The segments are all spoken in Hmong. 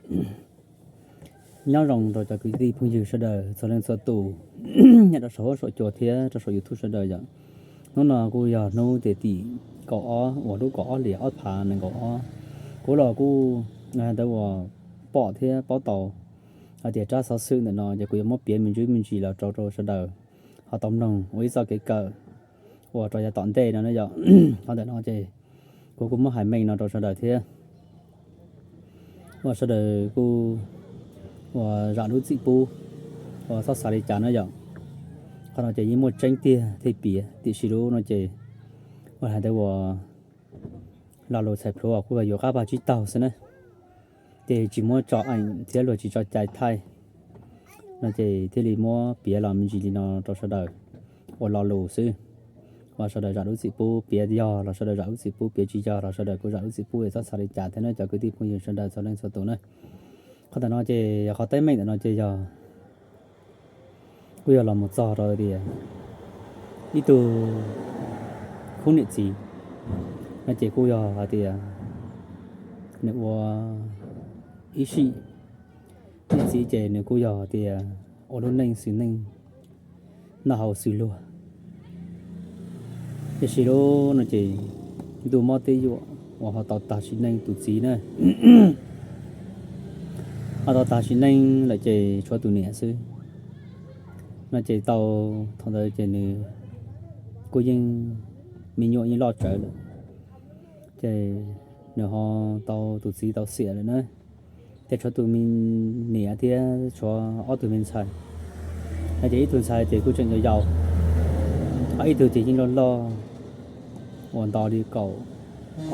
Nyob zoo rau cov kwv tij phooj ywg sawv daws txhua leej txhua tus, nyob rau saum huab saum cua thiab rau saum YouTube sawv daws yom. Hnub no kuj yog hnub tiam tim kaum ob uas lub kaum ob hlis ob phav nees nkaum ob. Kuv los kuj ntawd uas pom thiab paub tau hais tias tsab xov xwm ntawm no ces kuv yuav muab piav me ntsis me ntsis los rau rau sawv daws ho tau mloog ua ib txoj kev kawm uas rau yav tom ntej no na yom. Qhov ntawm no ces kuv kuj muab hais meej no rau sawv daws thiab. Uas sawv daws kuj uas zam lub txim pub, uas txhob xav li cas na yom. Qhov no ces yeej muaj tseeb tiag thiaj piav, tiam sis lub no ces uas hais tias uas lo lus txhais plhuav kuj yuav qab pab tsib taug xwb na, ces tsis muab tso eem thiab luag tsis tso cai thaij no ces thiaj li muab piav los me ntsis li no rau sawv daws ua lo lus xwb. Uas sawv daws zam lub txim pub, piav yog los sawv daws zam lub txim pub, piav tsis yog los sawv daws kuj zam lub txim pub es txhob xav li cas thiab na cov kwv tij phooj ywg sawv daws txhua leej txhua tus na. Qhov ntawm no ces yog qhov teeb meem ntawm no ces yog kuj yog los mus txog rau tias ib tug khub niam txiv no ces kuj yog hais tias nws ua ib sim niam txiv ces nws kuj yog hais tias ua lub neej xws neej noj haus xws luag. Tiam sis lub no ces ntuj mob teb yuam uas ho tau tag sim neej tus txiv na. Ho tau tag sim neej lawm ces tshuav tus niam xwb no ces tau thaum ntawd ces nws kuj yeej me nyuam yeej loj tsawv lawm, ces nws ho tau tus txiv tau xiam lawm na. Ces tshuav tus me niam thiab tshuav ob tug me ntxhais no ces ib tug ntxhais ces kuj tseem yau yau, ho ib tug ces yeej loj loj uas nto li kaum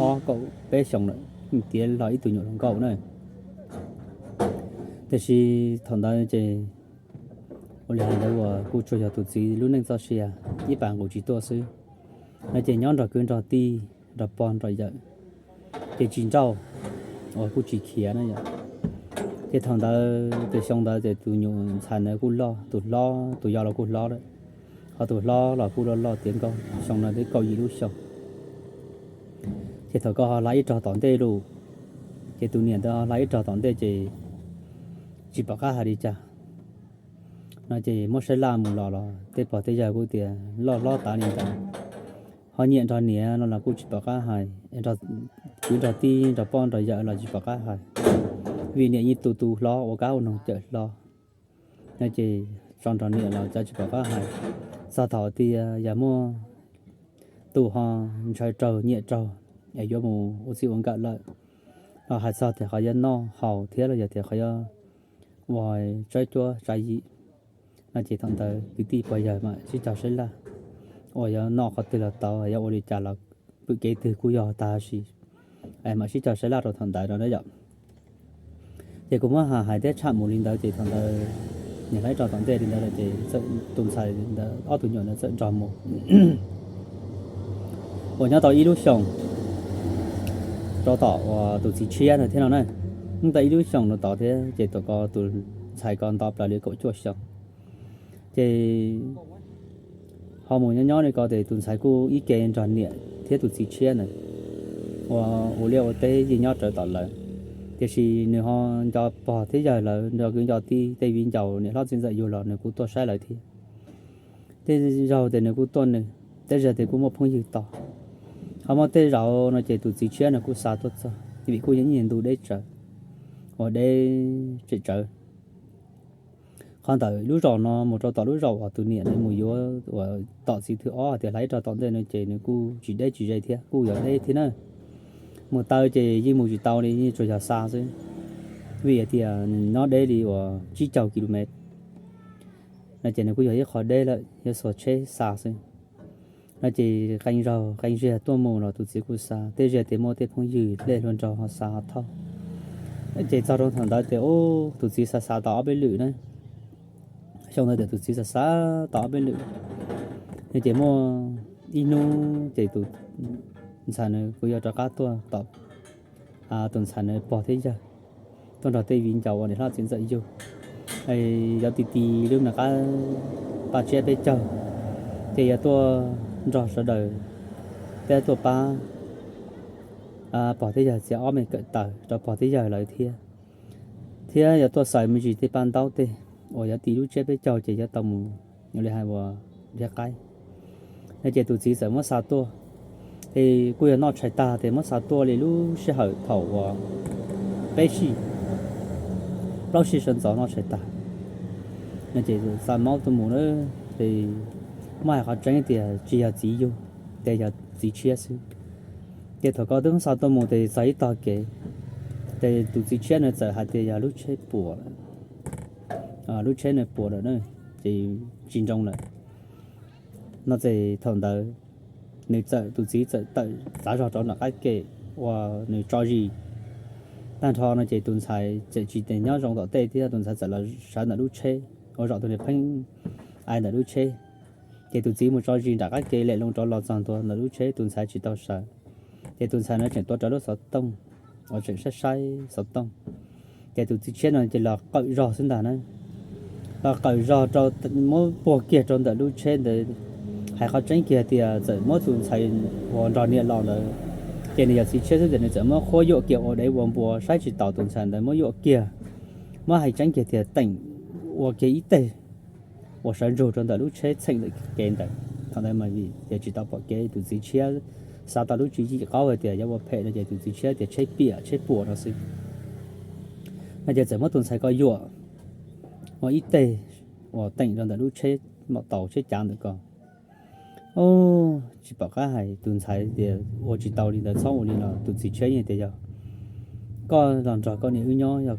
ob kaum peb xyoos lawm, tiav los ib tug nyuam hluas nkauj na. Tiam sis thaum ntawd ces ua li hais ntawd uas kuj tsuas yog tus txiv lub neej txoj sia ib pas nqus tsis tuaj xwb no ces nyob nrog kwv nrog tij nrog pog nrog yawm ces tsis nrauj uas kuj tsis khiav na yom. Ces thaum ntawd ces xyoo ntawd ces tus nyuam ntxhais ntawd kuj loj, tus hlob tus yau los kuj hlob lawm, ho tus hlob los kuj loj loj tiav nkauj, xyoo no twb kaum yim lub xyoo. Ces thaum koj ho hla ib rog tom ntej lawm, ces tus niam ntawd ho hla ib rog tom ntej ces tsis pom qab hais li cas no ces muab saib laj mus los los tej pog tej yawg kuj tias loj hlob tas li ntawd, ho nyiam nrog niam no los kuj tsis pom qab hais, kwv nrog tij nrog pog nrog yawm los tsis pom qab hais, vim niam yeej tu tu hlob ua kab ua noog cawm hlob no ces tso nrog niam los cas tsis pom qab hais. Txog thaum tias yog muaj tus ho ntshaw raug nyiam raug es yuav mus ua txij ua nkawm lawm los hais txog tias qhov yuav noj haus thiab los yog tias qhov yuav ua tsawb cuab tsav yim no ces thaum ntawd kwv tij pog yawg mam sib caug saib laj uas yuav noj qhov twg los tau, yuav ua li cas los pwm kev twg kuj yog tag sis mam sib caug saib laj rau thaum ntawd no na yom. Ces kuv muab hais thiab tshaj mus li ntawd ces thaum ntawd niam hla ib rog tom ntej li ntawd lawm ces tus ntxhais ntawd ob tug nyuam ntawd txawm nrog mus uas nyob tau ib lub xyoos rau tom uas tus txiv tshiab ntawd thiab no na. Nyob tau ib lub xyoos rau tod thiab ces thaum ko tus ntxhais ko nto plaws li kaum cuaj xyoo. Ces ho mus nyob nyob li ko ces tus ntxhais kuj ib ke nrog niam thiab tus txiv tshiab ntawd ua ua liaj ua teb yeej nyob rawv tom lawv. Tiam sis nws ho nco pog thiab yawg lawv, nco kwv nco tij, tej viv ncaus niam hlob txiv ntxawm yug los nws kuj tuaj saib lawv thiab. Tej zaug ces nws kuj tuaj nws, tej zaug ces kuj muaj phooj ywg tos. Ho muaj tej zaum no ces tus txiv tshiab nws kuj xa tuaj txog vim kuj yog ib niag ntu deb tsawv uas deb tsem tsawv. Qhov ntawm lub zos no mus rau tom lub zos uas tus niam ntawd mus yuav uas tom txiv thwj ob hais tias hla ib rog tom ntej no ces nws kuj tsis deb tsis ze thiab, kuj yog deb thiab na. Mus taw ces yeej mus tsis tau li, yeej tsuas yog xa xwb, vim hais tias nws nyob deb li uas tsib caug ki lu mev no ces nws kuj yog ib qho deb lawm, yog xuas tsheb xa xwb no ces qee zaug qee zaug tuaj mus los tus txiv kuj xa, tej zaug tias muaj tej phooj ywg dlej hluas nraug ho xa ho thauj. Ces txog rau thaum ntawd tias tus txiv xa xa tau ob peb lwm na, xyoo ntawd tias tus txiv xa xa tau ob peb lwm no ces muaj ib hnub ces tus ntxhais nws kuj yuav rov qab tuaj tom tus ntxhais nws pog thiab yawg, tuaj nrog tej viv ncaus uas niam hlob txiv ntxawm yug, yog ti ti lub nws qab paj tsiab peb caug, ces yuav tuaj nrog sawv daws, tej tuaj pab pog thiab yawg txiav ob me kawm taws rau pog thiab yawg lawv thiab. thiab yuav tuaj xaws me ntsis tej paj ntaub tej uas yuav tis lub tsiab peb caug ces yuav tau mus ua li hais uas dhia qaib no ces tus txiv txawm muab xa tuaj. Ces kuj yog noj tshais tag ces muab xa tuaj li lub sij hawm thaum uas peb sij, plaub sij sawv ntxov noj tshais tag no ces xa maub tuaj mus na. Ces muab hais qhov tseeb tias tsis yog txiv yug, ces yog txiv tshiab xwb. Ces thaum ko twb muab xa tuaj mus ces txog ib tog kev, ces tus txiv tshiab no txawm hais tias yog lub tsheb puas, lub tsheb no puas lawm na, ces tsis nroo lawm no ces thaum ntawd nws txawm, tus txiv txawm tawm txav zog rau nram qab ke uas nws tso zis tag nrho no ces tus ntxhais txawm tsis tes nyob zoo tom tej thiab, tus ntxhais txawm los sawv ntawm lub tsheb ua zaum tus niag pheej ai ntawm lub tsheb. Ces tus txiv mus tso zis nram qab ke lem loo rov los txog ntua ntawm lub tsheb, tus ntxhais tsis tau sawv. Ces tus ntxhais no tseem tuav rawv lub xov tooj uas tseem saib saib xov tooj. Ces tus txiv tshiab no ces los qawm zog xwb ntag na, los qawm zog rau, muab puag kiag rau ntawm lub tsheb ntawd. Hais qhov tseeb kiag tias txawm muab tus ntxhais uas nrog niam los ntawd, ces nws yog txiv tshiab xwb ces nws txawm muab qhuab yuam kiag ua dev ua npua saib tsis taus tus ntxhais ntawd, muab yuam kiag, muab hais tseeb kiag tias teem ua kiag ib teg uas sawv ntsug rau ntawm lub tsheb txheem ntawm kev ntawd. Thaum ntawd mas vim tias tsis tau pom kev, tus txiv tshiab xav tau lub tswv yim qaub hais tias yuav ua phem no ces tus txiv tshiab tias tsheb piam tsheb puas no xwb no ces txawm muab tus ntxhais ko yuam ua ib teg uas teem rau ntawm lub tsheb maum taus tsheb cav ntawm ko. Tsis pom qab hais, tus ntxhais tias ua tsis tau li ntawd, txhob ua li no. Tus txiv tshiab yeej tias yog koj los nrog koj niam wb nyob, yog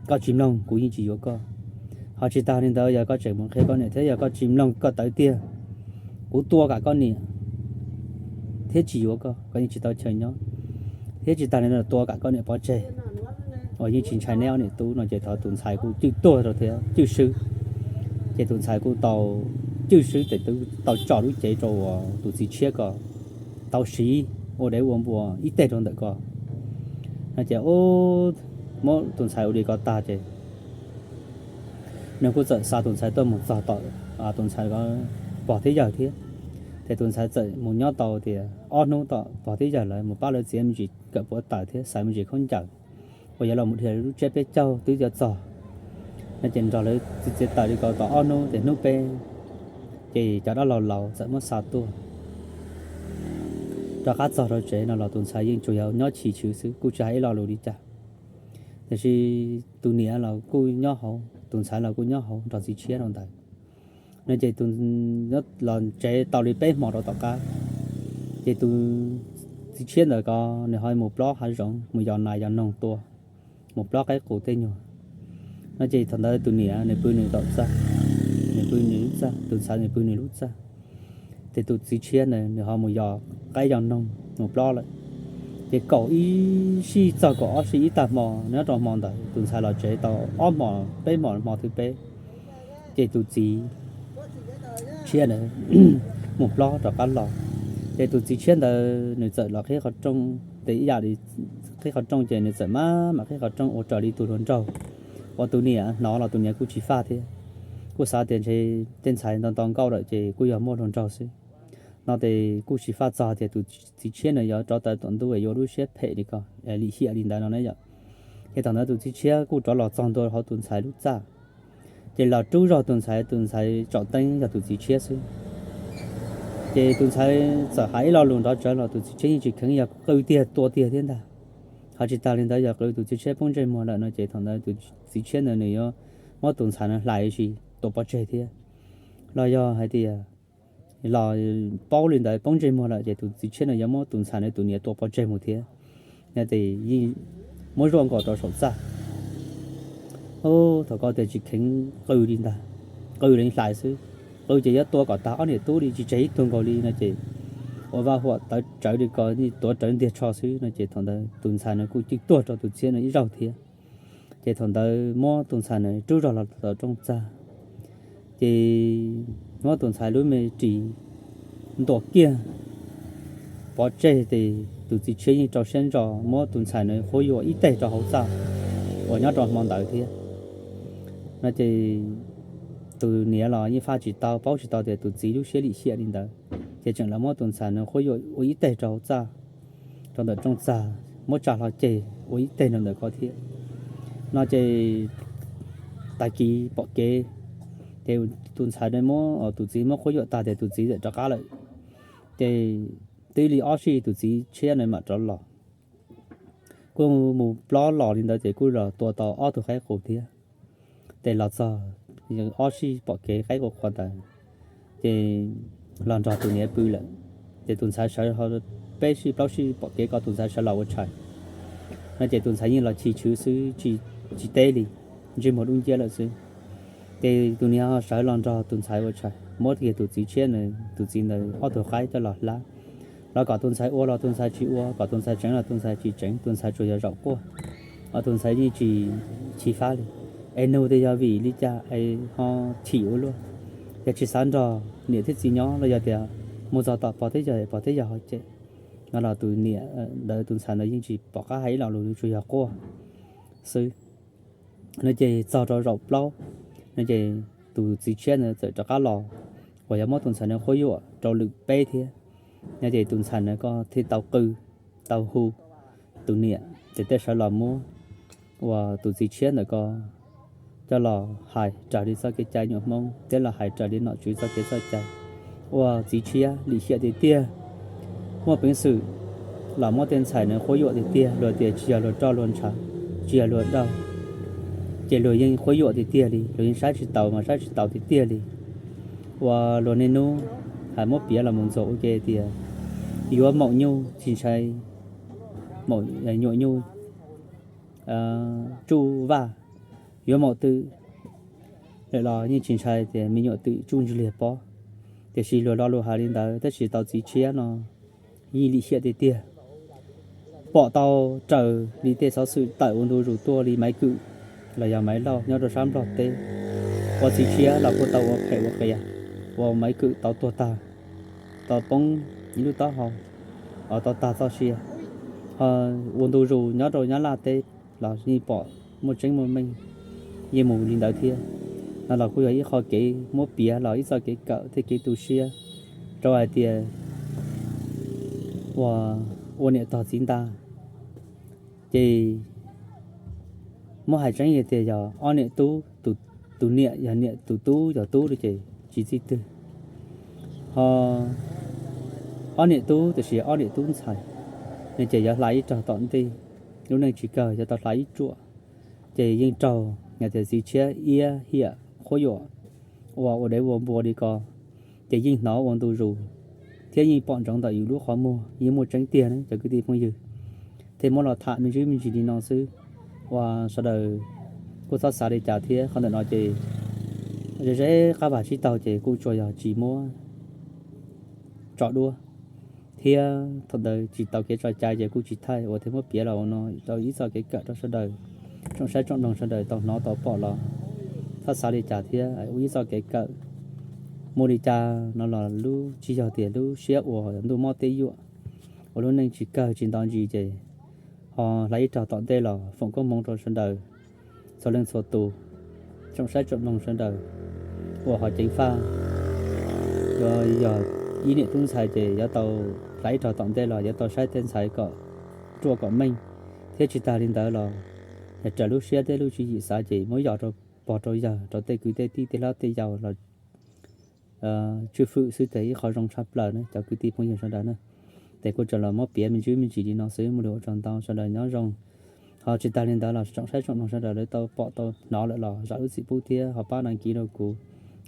koj tsis mloog kuv yeej tsis yuav koj. Ho tsis tas li ntawd, yog koj tseem mus qhia koj niam thiab yog koj tsis mloog koj tawv tiag, kuv tua kam koj niam thiab tsis yuav koj, koj yeej tsis tau chaw nyob. Thiab tsis tas li ntawd, tua kam koj niam pov tseg uas yeej tsis ntshai neb ob niam tub no ces thov tus ntxhais kuj cwj tuag rau thiab cwj swb. Ces tus ntxhais kuj tau cwj swb tes twb tau tso lub cev rau uas tus txiv tshiab ko tau siv ua dev ua npua ib teg rau ntawm ko no ces muab tus ntxhais ua li ko tag ces nws kuj txawm xa tus ntxhais tuaj mus txog tom tus ntxhais ko pog thiab yawg thiab. Ces tus ntxhais txawm mus nyob tau tias ob hnub tom pog thiab yawg lawv, mus pab lawv txiav me ntsis kawm puav taws thiab xaws me ntsis khaub ncaws uas yuav los mus dhia lub tsiab peb caug twb yuav txog no ces nrog lawv txiav txiav taws li ko tau ob hnub ces hnub peb ces cov dab laug laus txawm muab xa tuaj. Rov qab txog rau tsev no los tus ntxhais yeej tsuas yog nyob chim chwv xwb, kuj tsis hais ib lo lus li cas. Tiam sis tus niam los kuj nyob hauv, tus ntxhais los kuj nyob hauv nrog txiv tshiab rau ntawd no ces tus los tsev tau li peb hmo rau tom qab ces tus txiv tshiab ntawd ko nws ho mus plob hav zoov mus yos nas yos noog tua, mus plob qaib qus tej nyuag no ces thaum ntawd tus niam nws pw nws tom txaj, nws pw nws lub txaj, tus ntxhais nws pw nws lub txaj. Ces tus txiv tshiab ntawd nws ho mus yos qaib yos noog mus plob lawm. Ces kaum ib sij txog kaum ob sij ib tag hmo nyob rau hmo ntawd tus ntxhais los tsev tau ob hmo peb hmo, hmo thib peb ces tus txiv tshiab ntawd mus plob rov qab los. Ces tus txiv tshiab ntawd nws txawm los qhib qhov rooj, ces ib yam li qhib qhov rooj ces nws txawm maj mam qhib qhov rooj ua raws li tus hluas nraug uas tus niam hnov los tus niam kuj tsis faj thiab, kuj xav tias ntshe tej ntxhais nto nto nkauj lawm ces kuj yog muaj hluas nraug xwb no ces kuj tsis faj txog tias tus txiv tshiab no yuav rov tawm tom ntug yuav lub siab phem li ko, lim hiam li ntawd no na yom. Ces thaum ntawd tus txiv tshiab kuj rov los txog ntua hauv tus ntxhais lub txaj, ces los rub zog tus ntxhais, tus ntxhais tsom teeb yog tus txiv tshiab xwb. Ces tus ntxhais txawm hais ib lo lus nrov tsawv los tus txiv tshiab yeej tsis kheev, yog qw tiag tua tiag thiab ntag. Ho tsis tas li ntawd yog qw tus txiv tshiab poob ntsej muag lawm no ces thaum ntawd tus txiv tshiab ntawd nws yuav muab tus ntxhais no hlais sis tua pov tseg thiab. Los yog hais tias los paub li ntawd poob ntsej muag lawm ces tus txiv tshiab no yuav muab tus ntxhais no tus niam tua pov tseg mus thiab. Yog ces yeej muab zuaj nkaus rau saum txaj. Thaum ko tias tsis kheev qw li ntag, qw li hlais xwb. Qw ces yuav tua kom tag ob niam tub li tsis tseg ib tug nkaus li no ces ua vaj huam tawv tsawv li ko, tuav rawv ntiag tsho xwb no ces thaum ntawd tus ntxhais no kuj cwj tuag rau tus txiv tshiab no ib zaug thiab. Ces thaum ntawd muab tus ntxhais no rub zog los tom rooj txag, ces muab tus ntxhais lub me ris ntuas kiag pov tseg ces tus txiv tshiab yeej rau siab ntso muab tus ntxhais no qhuab yuam ib teg rau hauv txaj uas nyob rau hmo ntawd thiab. No ces tus niam los yeej faj tsis tau, paub tsis tau tias tus txiv lub siab lim hiam li ntawd, ces tseem los muab tus ntxhais no qhuab yuam ua ib teg rau hauv txaj, rau ntawm rooj txag, muab tsa hlo ceg ua ib teg rau ntawm ko thiab. no ces tag kis pom kev, ces tus ntxhais muab, tus txiv muab Qhuab Yuam tag ces tus txiv txawm rov qab lawm. Ces twb li ob sij tus txiv tshiab na mam rov los. Kuj mus plob los li ntawd ces kuj los tua tau ob tug qaib qus thiab. Ces los txog ob sij pom kev qaib qus qhuav ntawd, ces los nrog tus niam pw lawm. Ces tus ntxhais sawv, peb sij plaub sij pom kev ko tus ntxhais sawv los ua tshais no ces tus ntxhais yeej los chis tshwv xwb, tsis teb li, ntsej muag dub nciab lawm xwb. Ces tus niam ho sawv los nrog tus ntxhais ua tshais, muab kiag tus txiv tshiab, tus txiv ntawd ob tug qaib coj los hlab, los kom tus ntxhais ua los tus ntxhais tsis ua, kom tus ntxhais tseev los tus ntxhais tsis tseev, tus ntxhais tsuas yog zaum quaj, ho tus ntxhais yeej tsis chim fab li. Es nug tias yog vim li cas es ho chim ua luaj? Yog tsis xav nrog niam thiab txiv nyob los yog tias mus txog tom pog thiab yawg, pog thiab yawg ho cem no los tus niam ntawd, tus ntxhais ntawd yeej tsis pom qab hais ib lo lus, tsuas yog quaj xwb. No ces txog rau zaum plaub no ces tus txiv tshiab ntawd txawm rov qab los uas yog muab tus ntxhais ntawd Qhuab Yuam rau lwm peb thiab. No ces tus ntxhais ntawd ko thiaj tau qw, tau hu tus niam ces tej sawv los muab uas tus txiv tshiab ntawd ko coj los hais raws li txoj kev cai nyuam Hmoob thiab los hais raws li nom tswv txoj kev txoj cai. Ua txiv tshiab lim hiam tiag tiag, muaj peev xwm los muab tej ntxhais ntawd Qhuab Yuam tiag tiag, luag tias tsis yog luag roj luag ntshav, tsis yog luag daug, ces luag yeej Qhuab Yuam tiag tiag li, luag yeej saib tsis taus mas saib tsis taus tiag tiag li. Ua luag niaj hnub hais muab piav los mus ntxuag ua ke tias yuav maum nyuj tsis ntshai, maum nyuam nyuj tsuj vaj, yuav maum twm lawm los yeej tsis ntshai tias me nyuam twm tsuj ntsis liag pob. Tiam sis luag lo lus hais li ntawd tab sis tau txiv tshiab no yeej lim hiam tiag tiag. Pom tau raws li tej xov xwm tawm ua ntu zus tuaj li Maiv Kwm los yog Maiv Lauj nyob rau sab Nplog teb, ua txiv tshiab los kuj tau ua phem ua qias, ua Maiv Kwm tau tuag tag, tau poob ib lub taub hau, tau tag txoj sia. Ho ua ntu zus nyob rau Nyab Laj teb los yeej pom muaj tseeb muaj meej, yeej mus li ntawd thiab. No los kuj yog ib qho kev muab piav los ib txoj kev kawm thiab kev tu siab rau hais tias ua, ua niam tog txiv ntag. Ces muab hais tseeb tias yog ob niam tub, tus niam yog niam, tus tub yog tub li ces tsis txij twg. Ho ob niam tub tiam sis ob niam tub ntxhais, no ces yuav hla ib rog tom ntej, lub neej tsis kawg yuav tau hla ib ruam. Ces yeej raug hais tias txiv tshiab iab hiam Qhuab Yuam ua ua dev ua npua li ko, ces yeej hnov ua ntu zus thiab yeej pom ntsoov ntawm yus lub qhov muag, yeej muaj tseeb tiag na cov kwv tij phooj ywg. Thiaj muab los tham me ntsis me ntsis li no xwb, ua sawv daws kuj txhob xav li cas thiab. Qhov ntawm no ces ze ze qab vag tsib taug ces kuj tsuas yog tsis muab tso duab, thiab thaum ntawd tsis tau kev tso cai ces kuj tsis thaij, ua thiaj muab piav los ua no rau ib txoj kev kawm rau sawv daws tsoom saib tsoom mloog sawv daws tau hnov tau pom los txhob xav li cas thiab, ua ib txoj kev kawm. Muaj li cas no los lub tsis yog tias lub siab uas ntuj mob teb yuam, ua lub neej tsis kawg tsis nto ntsis ces ho hla ib rog tom ntej los foom koob hmoov rau sawv daws txhua leej txhua tus, tsoom saib tsoom mloog sawv daws uas ho ceev faj. Yog ib niam tub ntxhais ces yuav tau hla ib rog tom ntej los yuav tau saib tej ntxhais kom ruaj kom meej, thiab tsis tas li ntawd los yog raws lub siab thiab lub tswv yim xav ces muab yos rau pog rau yawg, rau tej kwv tej tij tej hlob tej yau los tswj fwm xwb ces ib qho zoo tshaj plaws na cov kwv tij phooj ywg sawv daws na. Ces kuj tsuas los muab piav me ntsis me ntsis li no xwb, muaj li ua tsaug ntau, sawv daws nyob zoo. Ho tsis tas li ntawd los tsoom saib tsoom mloog sawv daws lawv tau pom tau hnov lawm los zam lub txim pub thiab ho pab đăng ký rau kuv,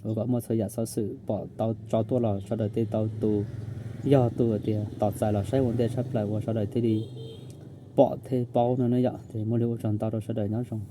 ua kom muaj txhua yam xov xwm pom tau tso tuaj los sawv daws thiaj tau tu, yog tus tias tos txais los saib ua ntej tshaj plaws uas sawv daws thiaj li pom thiaj paub no na yom. Ces muaj li ua tsaug ntau rau sawv daws, nyob zoo.